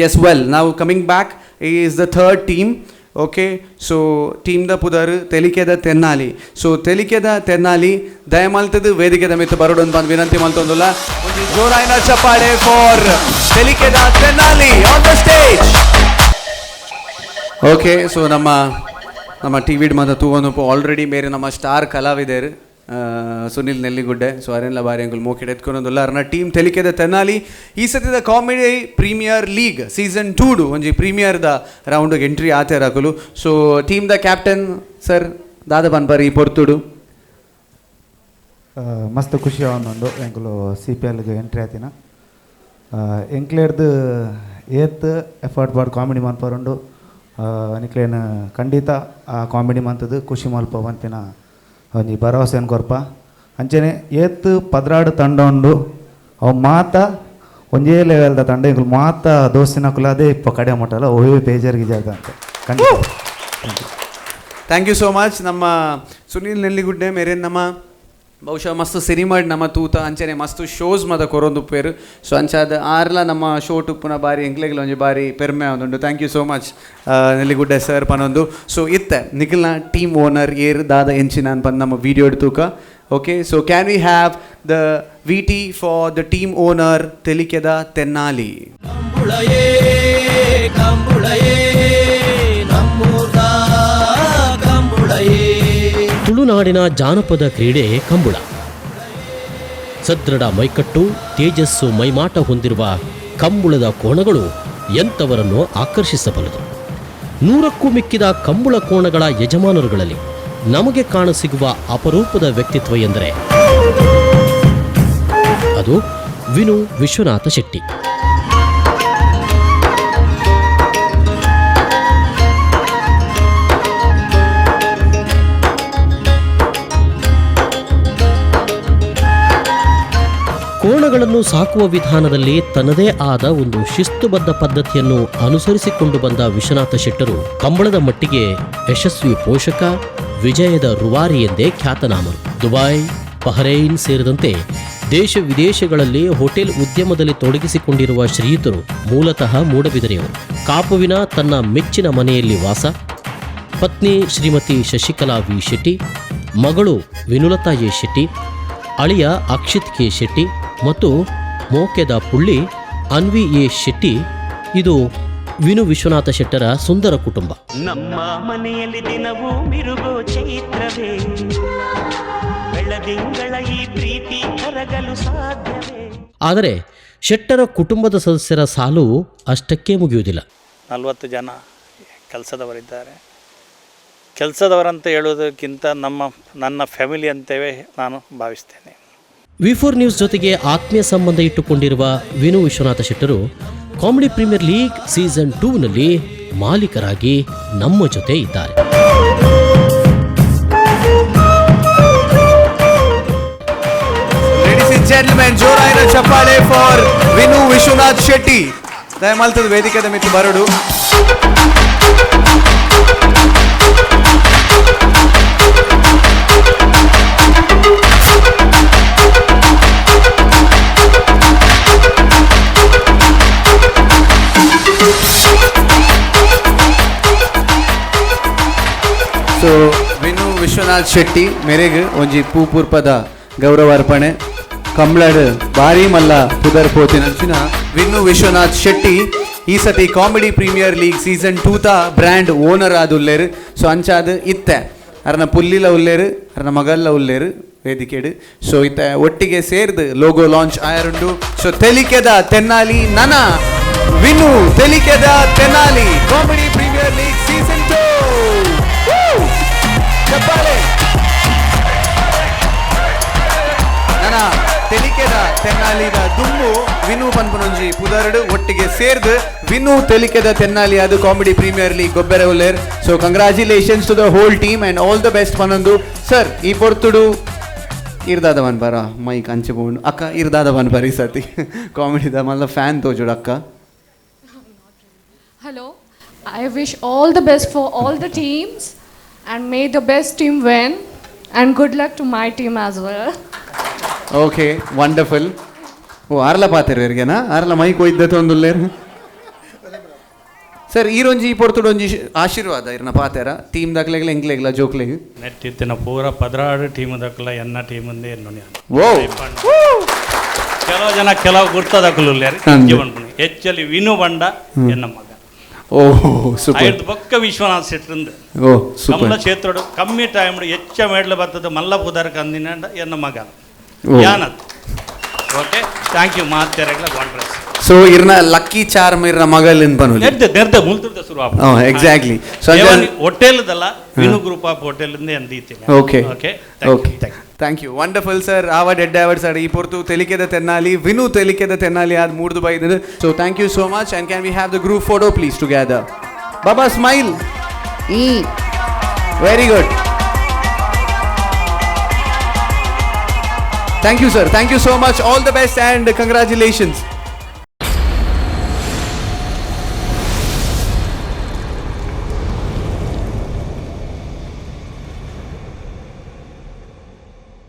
Yes, well, now coming back is the third team. Okay, so team the ಪುದರ್ ತೆಲಿಕೆದ Tenali. So ತೆಲಿಕೆದ Tenali ದಯಮಲ್ತದ ವೇದಿಕೆದ ಮಿತ್ತು ಬರೋಡು ಬಂದು ವಿನಂತಿ ಮಲ್ತೊಂದುಲ್ಲ. ಒಂಜಿ ಜೋರಾಯಿನ ಚಪ್ಪಾಳೆ ಫಾರ್ ತೆಲಿಕೆದ Tenali on the stage. Okay, so ನಮ್ಮ ನಮ್ಮ ಟಿ ವಿಡ್ ಮಾತ ತೂವೊಂದು ಆಲ್ರೆಡಿ ಮೇರೆ ನಮ್ಮ ಸ್ಟಾರ್ ಕಲಾವಿದರು ಸುನಿಲ್ ನೆಲ್ಲಿಗುಡ್ಡೆ. ಸೊ ಅರೆನ್ಲ ಬಾರಿ ಅಂಕುಲ್ ಮೋಕೆಡ್ ಎತ್ಕೊನೊಂದುಲ್ಲ. ಅರ್ನ ಟೀಮ್ ತೆಲಿಕೆದ ತೆನ್ನಾಲಿ ಈ ಸತಿದ ಕಾಮಿಡಿ premier league season ಟೂಡು ಒಂಜಿ ಪ್ರೀಮಿಯರ್ದ ರೌಂಡ್ ಎಂಟ್ರಿ ಆತೇರಾಕುಲು. ಸೊ ಟೀಮ್ the captain sir, ದಾದ ಪನ್ಪರ್ ಈ ಪೊರ್ತುಡು? ಮಸ್ತ್ ಖುಷಿ ಆವೊಂದುಂಡು ಎಂಕುಲು ಸಿಪಿಎಲ್ಗೆ ಎಂಟ್ರಿ ಆತಿನ. ಎಂಕ್ಲೇರ್ದು ಏತ್ ಎಫರ್ಟ್ ಪಾಡ್ ಕಾಮಿಡಿ ಮನ್ಪರುಂಡು, ನಿಕ್ಲೇನ್ ಖಂಡಿತ ಆ ಕಾಮಿಡಿ ಮಂತದ್ದು ಖುಷಿ ಮಲ್ಪ ಪನ್ಪಿನ ಒಂಜಿ ಭರವಸೆನ್ ಕೊರ್ಪ. ಅಂಚನೆ ಏತ್ 12 ತಂಡ ಉಂಡು, ಅವು ಮಾತ ಒಂಜೇ ಲೆವೆಲ್ದ ತಂಡ. ಎಂಕುಲು ಮಾತ ದೋಸ್ತಿನಕುಲು ಅದೇ ಇಪ್ಪ ಕಡೆ ಮಟ್ಟಲ್ಲ ಒಯ್ಯೆ ಬೇಜಾರ್ ಗಿಜಾರ್ದ ಅಂತ ಖಂಡಿತ. Thank you so much. ನಮ್ಮ ಸುನೀಲ್ ನೆಲ್ಲಿಗುಡ್ಡೆ ಮೇರೆ ನಮ್ಮ ಬಹುಶಃ ಮಸ್ತ್ ಸಿನಿಮಾಡ್ ನಮ್ಮ ತೂತ, ಅಂಚನೆ ಮಸ್ತ್ ಶೋಸ್ ಮದ ಕೊರೊಂದುಪ್ಪೇರು. ಸೊ ಅಂಚಾದ ಆರ್ಲ ನಮ್ಮ ಶೋ ಟುಪ್ಪುನ ಬಾರಿ ಎಂಕ್ಲೆಗ್ಲ ಒಂಜಿ ಬಾರಿ ಪೆರ್ಮೆ ಆವೊಂದುಂಡು. Thank you so much Nelligudde sir ಪನೊಂದು. ಸೊ ಇತ್ತೆ ನಿಖಿಲ್ನ ಟೀಮ್ ಓನರ್ ಏರ್, ದಾದ ಎಂಚಿನ ಪಂದ್ ನಮ್ಮ ವಿಡಿಯೋ ತೂಕ. Okay, so can we have the VT for the team owner ತೆಲಿಕೆದ Tenali? ಕಂಬುಳಯೇ ಕಂಬುಳಯೇ ನಮ್ಮೂರ್ದ ಕಂಬುಳಯೇ. ತುಳುನಾಡಿನ ಜಾನಪದ ಕ್ರೀಡೆ ಕಂಬುಳ. ಸದೃಢ ಮೈಕಟ್ಟು, ತೇಜಸ್ಸು ಮೈಮಾಟ ಹೊಂದಿರುವ ಕಂಬುಳದ ಕೋಣಗಳು ಎಂಥವರನ್ನು ಆಕರ್ಷಿಸಬಲ್ಲದು. 100ಕ್ಕೂ ಮಿಕ್ಕಿದ ಕಂಬುಳ ಕೋಣಗಳ ಯಜಮಾನರುಗಳಲ್ಲಿ ನಮಗೆ ಕಾಣಸಿಗುವ ಅಪರೂಪದ ವ್ಯಕ್ತಿತ್ವ ಎಂದರೆ ಅದು ವಿನು ವಿಶ್ವನಾಥ ಶೆಟ್ಟಿ. ಕೋಣಗಳನ್ನು ಸಾಕುವ ವಿಧಾನದಲ್ಲಿ ತನ್ನದೇ ಆದ ಒಂದು ಶಿಸ್ತುಬದ್ಧ ಪದ್ಧತಿಯನ್ನು ಅನುಸರಿಸಿಕೊಂಡು ಬಂದ ವಿಶ್ವನಾಥ ಶೆಟ್ಟರು ಕಂಬಳದ ಮಟ್ಟಿಗೆ ಯಶಸ್ವಿ ಪೋಷಕ, ವಿಜಯದ ರುವಾರಿ ಎಂದೇ ಖ್ಯಾತನಾಮರು. ದುಬೈ, ಬಹರೈನ್ ಸೇರಿದಂತೆ ದೇಶ ವಿದೇಶಗಳಲ್ಲಿ ಹೋಟೆಲ್ ಉದ್ಯಮದಲ್ಲಿ ತೊಡಗಿಸಿಕೊಂಡಿರುವ ಶ್ರೀಯುತರು ಮೂಲತಃ ಮೂಡಬಿದರೆಯವರು. ಕಾಪುವಿನ ತನ್ನ ಮೆಚ್ಚಿನ ಮನೆಯಲ್ಲಿ ವಾಸ. ಪತ್ನಿ ಶ್ರೀಮತಿ ಶಶಿಕಲಾ ವಿ ಶೆಟ್ಟಿ, ಮಗಳು ವಿನುಲತಾ ಎ ಶೆಟ್ಟಿ, ಅಳಿಯ ಅಕ್ಷಿತ್ ಕೆ ಶೆಟ್ಟಿ ಮತ್ತು ಮೋಕೆದ ಪುಳ್ಳಿ ಅನ್ವಿ ಎ ಶೆಟ್ಟಿ. ಇದು ವಿನು ವಿಶ್ವನಾಥ ಶೆಟ್ಟರ ಸುಂದರ ಕುಟುಂಬ. ನಮ್ಮ ಮನೆಯಲ್ಲಿ ದಿನವೂ ಮಿರುಗೋ ಚೈತ್ರವೇ, ಬೆಳದಿಂಗಳ ಈ ಪ್ರೀತಿ ಕರಗಲು ಸಾಧ್ಯವೇ? ಆದರೆ ಶೆಟ್ಟರ ಕುಟುಂಬದ ಸದಸ್ಯರ ಸಾಲು ಅಷ್ಟಕ್ಕೇ ಮುಗಿಯುವುದಿಲ್ಲ. 40 ಜನ ಕೆಲಸದವರಿದ್ದಾರೆ. ಕೆಲಸದವರಂತ ಹೇಳೋದಕ್ಕಿಂತ ನನ್ನ ಫ್ಯಾಮಿಲಿ ಅಂತೇವೆ ನಾನು ಭಾವಿಸ್ತೇನೆ. ವಿ4 ನ್ಯೂಸ್ ಜೊತೆಗೆ ಆತ್ಮೀಯ ಸಂಬಂಧ ಇಟ್ಟುಕೊಂಡಿರುವ ವಿನು ವಿಶ್ವನಾಥ ಶೆಟ್ಟರು ಕಾಮಿಡಿ premier league season 2ನಲ್ಲಿ ಮಾಲೀಕರಾಗಿ ನಮ್ಮ ಜೊತೆ ಇದ್ದಾರೆ. Ladies and gentlemen, ಜೋರಾಯಿನ ಚಪ್ಪಾಳೆ ಫಾರ್ ವಿನು ವಿಶ್ವನಾಥ್ ಶೆಟ್ಟಿ. ದಯಮಾಲ್ತದ ವೇದಿಕೆದ ಮಿತ್ತು ಬರೋಡು. ಸೊ ವಿನು ವಿಶ್ವನಾಥ್ ಶೆಟ್ಟಿ ಮೇರೆಗ್ ಒಂಜಿ ಪೂಪುರ್ಪದ ಗೌರವಾರ್ಪಣೆ. ಕಂಬ್ಳಡ್ ಬಾರಿ ಮಲ್ಲ ಪುದರ್ ಪೋತಿನಂಚಿನ ವಿನು ವಿಶ್ವನಾಥ್ ಶೆಟ್ಟಿ ಈ ಸತಿ comedy premier league season ಟೂತ brand owner ಆದುಲ್ಲೇರು. So ಅಂಚಾದ್ ಇತ್ತೆ ಅರ್ನ ಪುಲ್ಲಿಲ ಉಲ್ಲೇರು, ಅರ್ನ ಮಗಲ್ಲ ಉಲ್ಲೇರು ವೇದಿಕೆಡು. ಸೊ ಇತ್ತ ಒಟ್ಟಿಗೆ ಸೇರ್ದು ಲೋಗೋ ಲಾಂಚ್ ಆಯರುಂಡು. ಸೊ ತೆಲಿಕೆದ ತೆನ್ನಾಲಿ ನನ ವಿನು ತೆಲಿಕೆದ Tenali comedy premier league season 2. ಚಪ್ಪಾಳೆ. ನನ ತೆಲಿಕೆದ ತೆನ್ನಾಲಿದ ದುಮ್ಮು ವಿನು ಪನ್ಪುನೊಂಜಿ ಪುದರ್ಡು ಒಟ್ಟಿಗೆ ಸೇರ್ದು ವಿನು ತೆಲಿಕೆದ ತೆನ್ನಾಲಿ ಅದು ಕಾಮಿಡಿ ಪ್ರೀಮಿಯರ್ ಲೀಗ್ ಗೊಬ್ಬರ ಉಲ್ಲೇರ್. So congratulations to the whole team and all the best ಪನೊಂದು. Sir, ಈ ಪೊರ್ತುಡು ಇರ್ದಾದ ಪನ್ಪರ ಮೈಕ್ ಅಂಚೆ ಪೋಂಡು. ಅಕ್ಕ, ಇರ್ದಾದ ಪನ್ಪರ? ಈ ಸತಿ ಕಾಮಿಡಿದ ಮಲ್ಲ ಫ್ಯಾನ್ ತೋಜುಡು ಅಕ್ಕ. Hello. I wish all the best for all the teams and may the best team win and good luck to my team as well. Okay, wonderful. Oh, ಆರ್ಲ ಪಾತೆರ್ವೆರ್ಗೆನಾ? ಆರ್ಲ mic ಒಯ್ದ ಒಂದುಲ್ಲೇರು. Sir, ಈರೊಂಜಿ ಪೊರ್ತುಡೊಂಜಿ ಆಶೀರ್ವಾದ ಇರ್ನ ಪಾತೆರ ಟೀಮ್ ದಕ್ಲೆಗ್ಲ ಎಂಕ್ಲೆಗ್ಲ ಜೋಕ್ಲೆಗ್. ನೆಟ್ಟಿತ್ತಿನ ಪೂರ 12 team ದಕ್ಕಲ ಎನ್ನ team ಎನ್ನು. ಓ. ಕೆಲವು ಜನ ಕೆಲವು ಗುರ್ತದಕ್ಕಲು ಜೀವನ್ ಹೆಚ್ಚಲ್ಲಿ ವಿನು ಬಂಡ ಎನ್ನ ಮಗ. ಓ, ಸೂಪರ್. ಐದು ಬೊಕ್ಕ ವಿಶ್ವನಾಥ್ ಶೆಟ್ಟರಿಂದ. ಓ, ಸೂಪರ್. ಕಮಲ ಕ್ಷೇತ್ರಡು ಕಮ್ಮಿ ಟೈಮ್ ಹೆಚ್ಚ ಮೇಡ್ಲ ಬರ್ತದೆ ಮಲ್ಲ ಪುದರ್ ಕಂದಿನ ಎನ್ನ ಮಗ. ಓ. ಯಾನತ್. ಓಕೆ, thank you ಮಾತೆರೆಗ್ಲ, ಗಾಡ್ ಬ್ಲೆಸ್. ಸೊ ಇರ್ನ ಲಕ್ಕಿ ಚಾರ್ಮ್ ಇರ್ನ ಮಗಲ್ ಪನೊಲಿ. ನೆರ್ದೆ ನೆರ್ದೆ ಮುಲ್ತುರ್ದ ಶುರು. Oh, exactly. So ಹೋಟೆಲ್ದಲ್ಲ, ವಿನು ಗ್ರೂಪ್ ಆಫ್ hotel ಎಂದೀತೀನಿ. Okay. Okay. Okay, thank you. Wonderful sir. ಆವಡ್ ಎಡ್ಡೆ ಆವಡ್ ಸರ್. ಈ ಪೊರ್ತು ತೆಲಿಕೆದ ತೆನ್ನಾಲಿ ವಿನು ತೆಲಿಕೆದ ತೆನ್ನಾಲಿ ಆದ್ ಮೂಡ್ದು ಬೈದದು. So thank you so much, and can we have the group photo please together? Baba, smile. Very good. Thank you sir, thank you so much. All the best and congratulations.